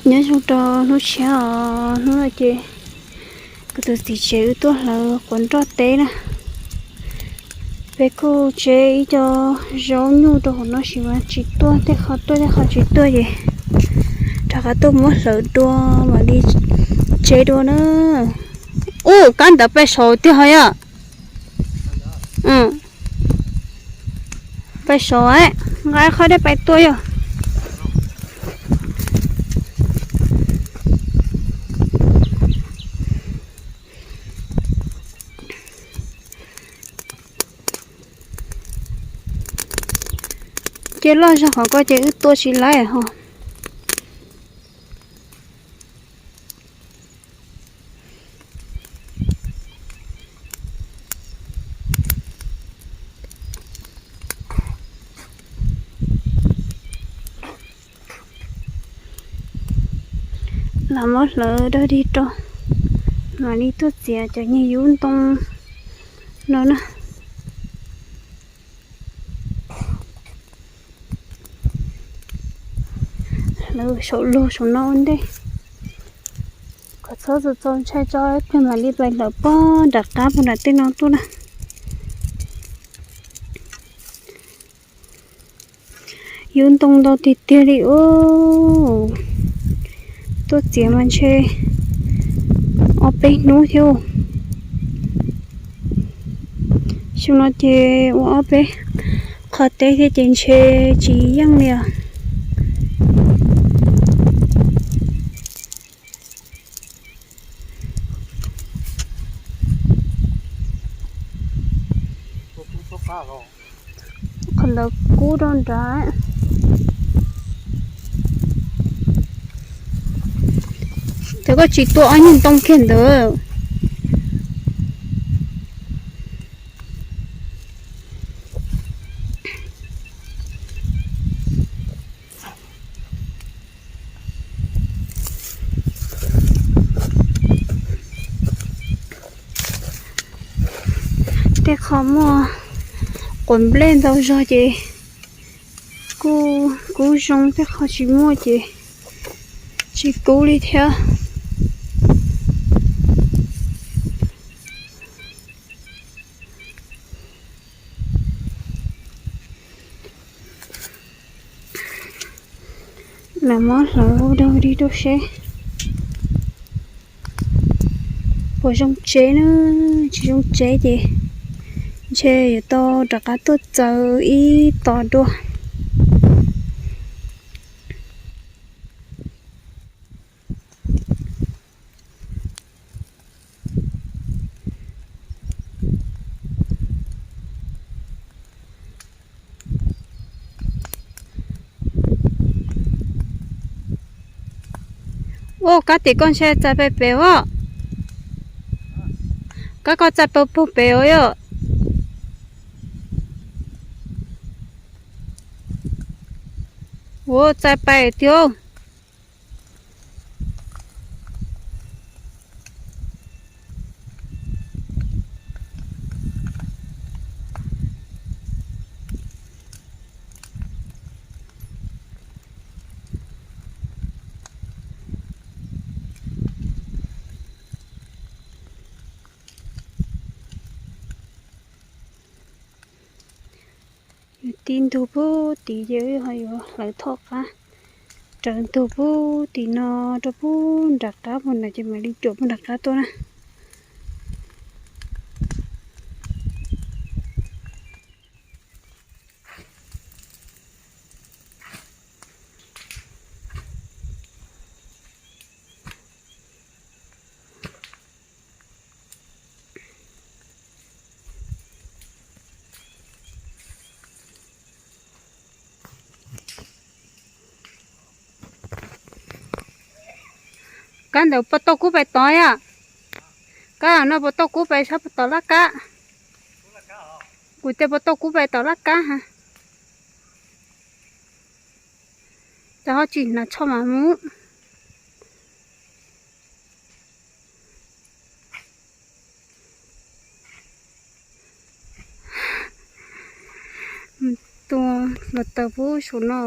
Nyob zoo rau hnub tshiab os, hnub no ces kuv tus txiv tsev wb tuaj hlawv quav nroj teb na. Peb kuj tseb ib co zaub nyuj rau hauv no sis mas tsis tuaj, tej qho tuaj tej qho tsis tuaj ces rov qab tuaj muab hlawv dua mam li tseb dua na. Ub, kab ntawd pais saud tiag ho yom. Pais saud, nqa qhov dej pais tuaj yom. Ces loj zog qhov ko ces wb tua tsis laib ho. Lam muab hlawv dog dig rau, mam li tuaj txiav cov nyuag yub ntoo no na. Hlawv saum lug saum no ua ntej, kom txhob txaus ntshai tso, peb mam li pais hlawv puag nram qab puag nram tej no tuaj na. Yub ntoo ntau tiag tiag li os. Tuaj txiav mas ntshe ob peb hnub thiab. Xyoo no ces ua ob peb qho teb thiab ces ntshe tsis yeej li os. Qhov ntawd kub rau nrad. Ces koj tsis tua ob nyuag ntoo kiag ntawd. Tej qho muaj quav nplej ntau zog ces kuj kub zoo, tej qho tsis muaj ces tsis kub li thiab. Lam muab hlawv dog dig rau seb puas zoo tseb na. Tsis zoo tseb ces ntshe yuav tau rov qab tuaj txawv ib tos dua. Ua kab tim koj ntshe txais pem pem os. Kab koj txais pem pem os yom. Ua txais pem tiag. Yuav tib ntug pub tid ces wb ho yuav hlawv thoj qab raws ntug pub tim no rau pub nram qab mus na ces mam li cuam pub nram qab tuaj na. Kab ntawd puas tau kub pais tod yom? Kab no puas tau kub pais sab puag tom laj kab? Kuv tias puas tau kub pais tom laj kab ha? Cas ho tsis hnav tsho mas mus. Tua los taws pub saum no.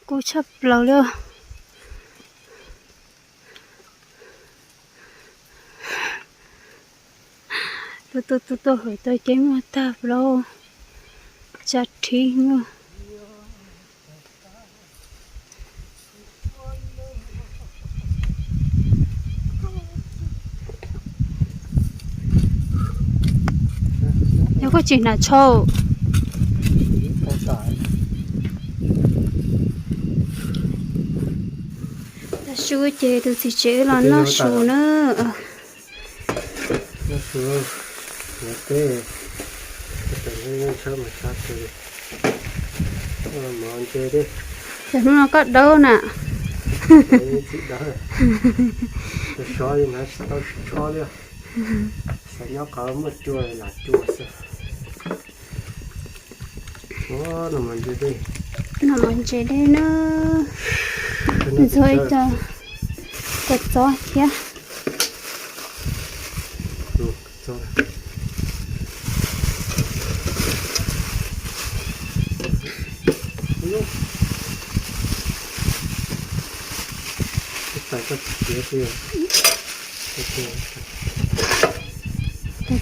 Kub tshaj plaws li. Tuaj tuaj tuaj tuaj hauv tau ces muaj tag plaub tsa rhib muaj. Yog koj tsis hnav tsho. Tav su ces tus txiv tsev wb los noj su na. Noj su, noj teb, tshab mas tshab kawg li. Mov ntse li. Cov hnub no koj dawb na. Txiv dawb. Sov sov yeej hnav tsis tau tsho li. Xav nyob qhov muaj cua lam cua xwb. Noj mov ntse dej na. Ntxuav ib co kua txob thiab. Tag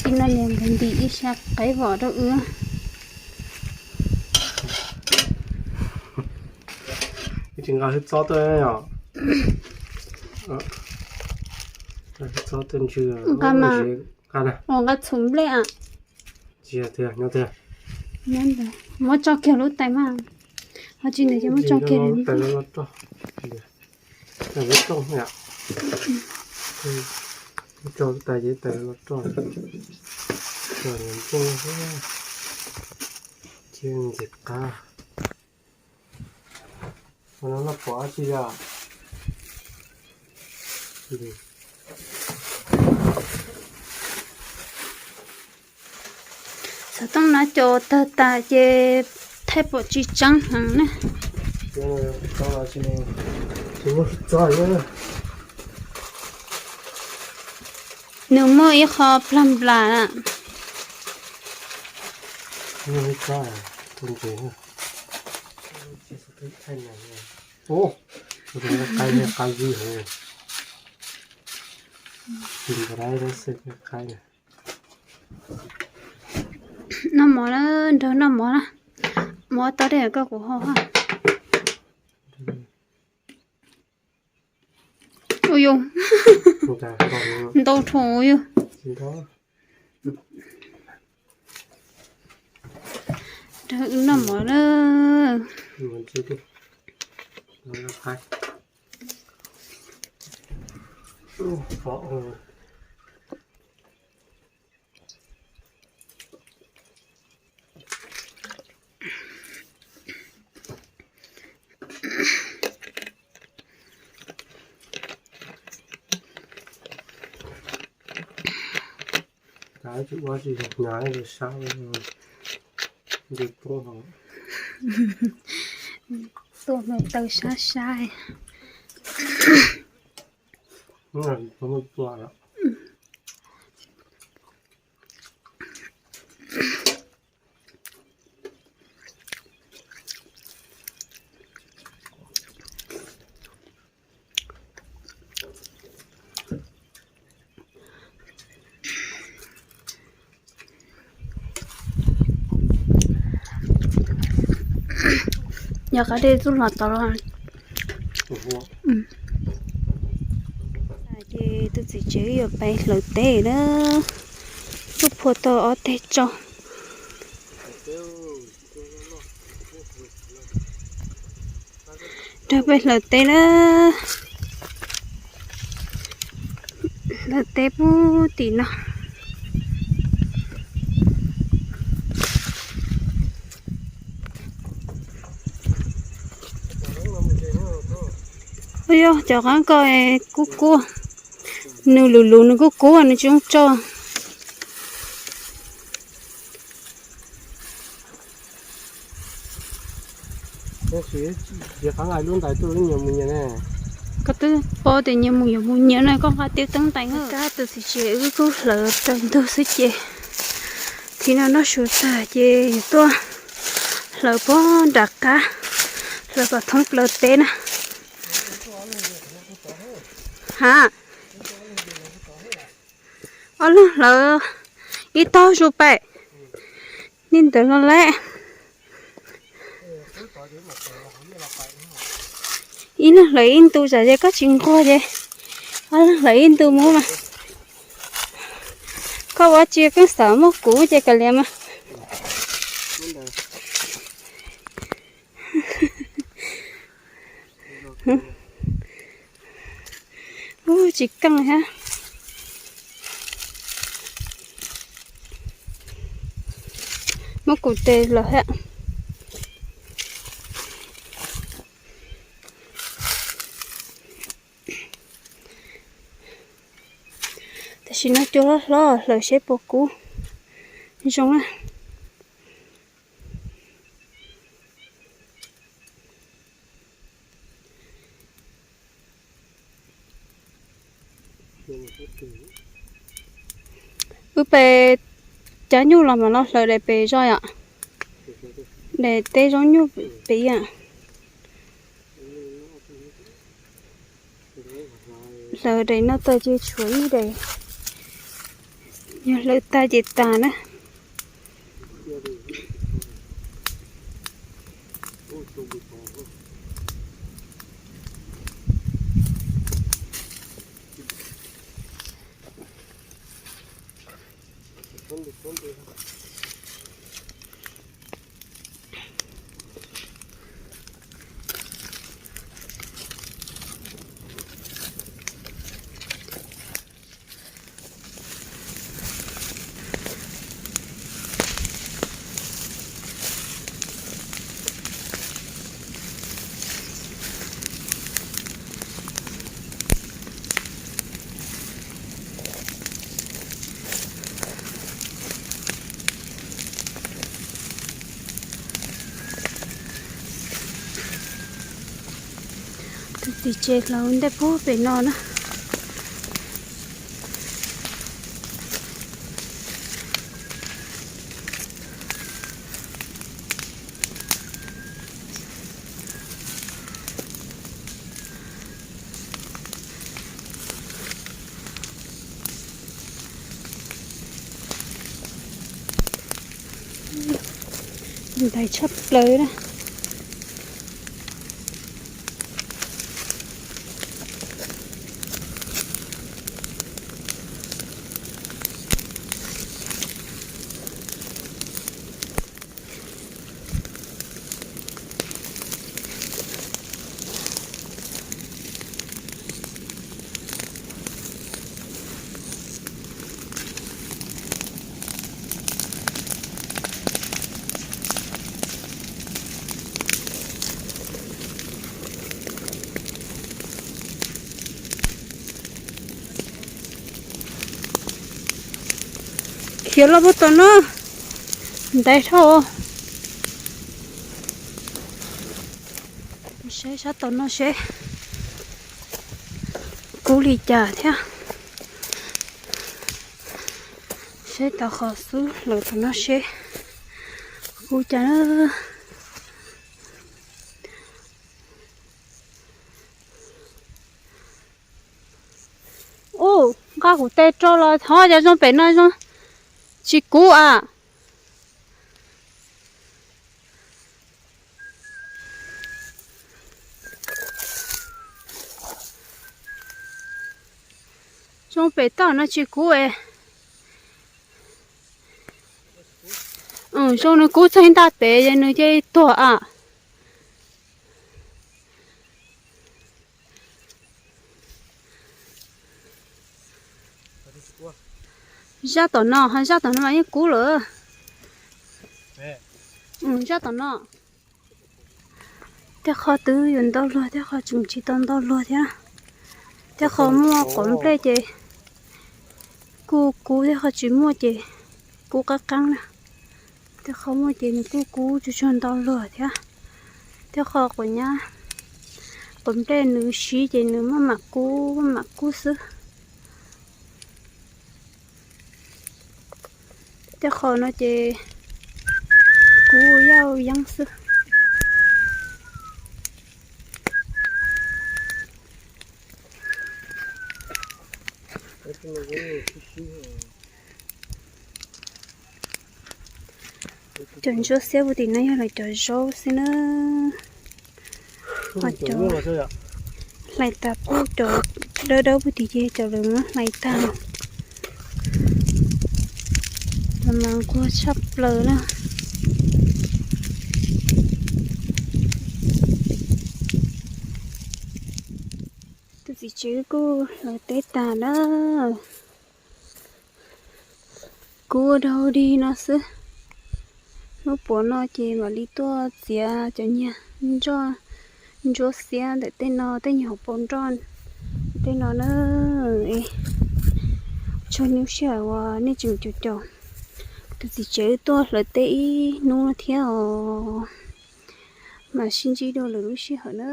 kis no niam ntim ib sab qaib vom rau wb. Tsis nqa hwj txob tuaj yom? Hwj txob tuaj ntsw. Nqa mas. Nqa txhuv nplej. Tsis yog tiag, nyob tiag. Muab tso kiag lub tais mas. Ho tsis ntawd ces muab tso kiag lub tais los roj. Lub rooj yom. Tso lub tais ces tais los roj. Tso nyob nplooj thiab ntxim qab. Ua no noj pom dab tsi yom? Xov tooj no cov tawg tas ces thaij pom tsis tseeb heev na. Nws muaj ib qho plag nplas. Noj mov na, nrog noj mov na. Mov tau dej koj kuv ho ha. Ua yus, ntau dhau yus. Nrog wb noj mov na. Kav tsij ua tsis hnyav sab nti poob ho. Tuaj mus taw sab sab. Yog qab dej tub los tod los. Ces tus txiv tsev yuav pais hlawv teb na. Tub phua tau ob teg tsau. Nrog peb hlawv teb na. Hlawv teb pub tim no. Ua yog cov qaab ko kub kub, nws luv luv nws kub kub nws tsis zoo tso. Koj twb paub tias nyias mus yuav mus nyias na, koj nqa tib teeb tais na. Kab tus txiv tsev wb kuj hlawv tsaws ntug xwb ces, thaum no noj su tag ces yuav tuaj hlawv puag nram qab, Lawv kom thoob plaws teb na. Ha, ob leeg hlawv ib tog zus pais li ntawd los lawm. Ib leeg hlawv ib ntu tsam ces koj tsis nquag ces ob leeg hlawv ib ntu mus mas. Koj ua tsi keej xav muab kuv ces kav liam mas. Ub, tsis keej thiab. Muab kuv tes los thiab. Tam sim no cua hlob hlob, hlawv seb puas kub. Zoo na. Wb pem cab nyuj los mam los hlawv daim pem zog yom. Daim teb zoo nyuj pem yom. Hlawv daim no tag ces tshuav ib daim, yog hlawv tag ces tas na. Tus tim tsev hlawv ntej puag pem no na. Ntaiv tshaj plaws na. Khiav los puag tom no, ntaiv dhau. Saib sab tom no seb kub li cas thiab. Saib tau qhov xub hlawv tom no seb kub cas na. Ub, nqa kuv tes rau los thov, cov zoo pem no zoo tsis kub a. Zoo pem toj no tsis kub es. Zoo nws kub txog ib ntaj pem es nws cia li tuag a. Zaj tom no, ho zaj tom no mas yeej kub lawm. Zaj tom no. Tej qho twb yuav ntau luag, tej qho tseem tsis tau ntau luag thiab. Tej qho muaj quav nplej ces kuj kub, tej qho tsis muaj ces kub qab qeeb na. Tej qho muaj ces nws kuj kub tsuag tsuag ntau luag thiab. Tej qho quav nyab, quav nplej nws siv ces nws maj mam kub, maj mam kub xwb. Tej qho no ces kub yaj yeeb xwb. Cov ntsuab xiab puag tim no yog lawv cov zaub xwb na. Ho cov hlais tas pub cov dawb dawb puag tim ces cov lawv muab hlais tag. Los mas nquag tshaj plaws na. Tus txiv tsev kuj hlawv teb tag na. Kuv ua dog dig no xwb. Hnub puav no ces mam li tuaj txiav cov niag ntsoj ntsuab xiab ntawm tej no, tej nyuag hauv paus nroj tej no na. Tsaug nej lub sij hawm uas nej tseem caum caum tus txiv tsev wb tuaj hlawv teb ib hnub no thiab os. Mam sib ntsib dua lwm lub sij hawm na.